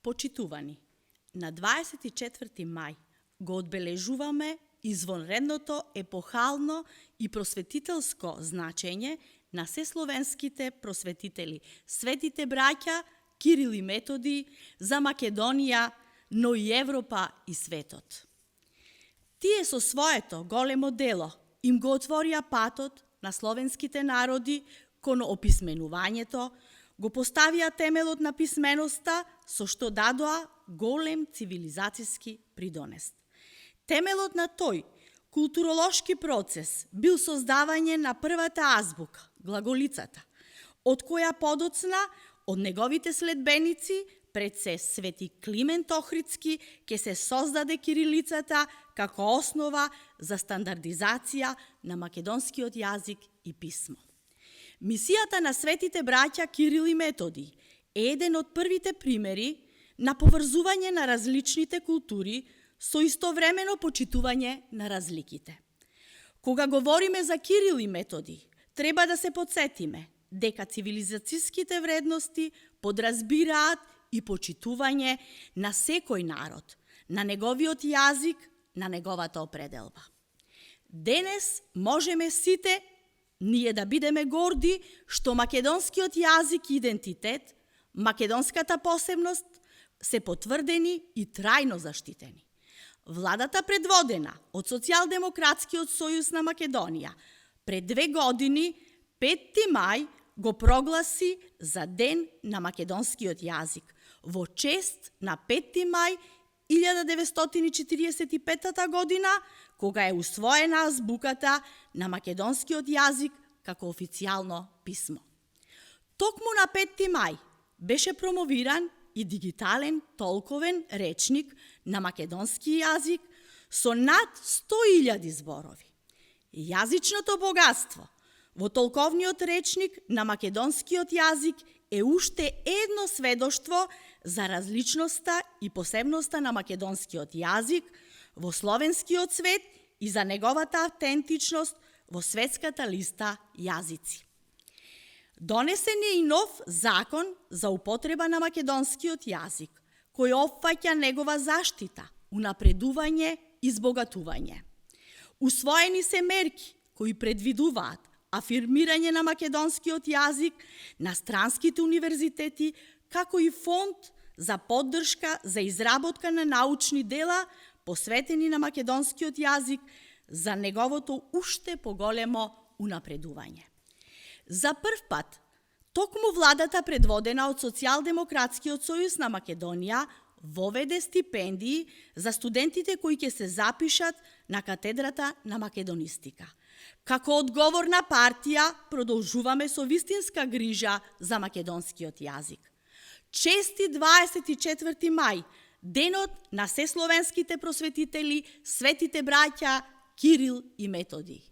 Почитувани, на 24 мај го одбележуваме извонредното епохално и просветителско значење на сесловенските просветители, светите браќа Кирил и Методи за Македонија, но и Европа и светот. Тие со своето големо дело им го отворија патот на словенските народи кон описменувањето, го поставија темелот на писменоста, со што дадоа голем цивилизацијски придонес. Темелот на тој културолошки процес бил создавање на првата азбука, глаголицата, од која подоцна од неговите следбеници, пред се Свети Климент Охридски, ќе се создаде кирилицата како основа за стандардизација на македонскиот јазик и писмо. Мисијата на светите браќа Кирил и Методи е еден од првите примери на поврзување на различните култури со истовремено почитување на разликите. Кога говориме за Кирил и Методи, треба да се подсетиме дека цивилизацијските вредности подразбираат и почитување на секој народ, на неговиот јазик, на неговата определба. Денес можеме сите ние да бидеме горди што македонскиот јазик и идентитет, македонската посебност се потврдени и трајно заштитени. Владата предводена од Социјалдемократскиот сојуз на Македонија пред 2 години, 5 мај, го прогласи за Ден на македонскиот јазик, во чест на 5 мај 1945 година, кога е усвоена азбуката на македонскиот јазик како официјално писмо. Токму на 5 мај беше промовиран и дигитален толковен речник на македонски јазик со над 100.000 зборови. Јазичното богатство во толковниот речник на македонскиот јазик е уште едно сведоштво за различноста и посебноста на македонскиот јазик во словенскиот свет и за неговата автентичност во светската листа јазици. Донесен е и нов закон за употреба на македонскиот јазик, кој опфаќа негова заштита, унапредување и збогатување. Усвоени се мерки кои предвидуваат афирмирање на македонскиот јазик на странските универзитети, како и фонд за поддршка за изработка на научни дела посветени на македонскиот јазик за неговото уште поголемо унапредување. За прв пат, токму владата предводена од Социјалдемократскиот сојуз на Македонија воведе стипендии за студентите кои ќе се запишат на катедрата на македонистика. Како одговорна партија продолжуваме со вистинска грижа за македонскиот јазик. Чести 24 мај, денот на сесловенските просветители, светите браќа Кирил и Методи.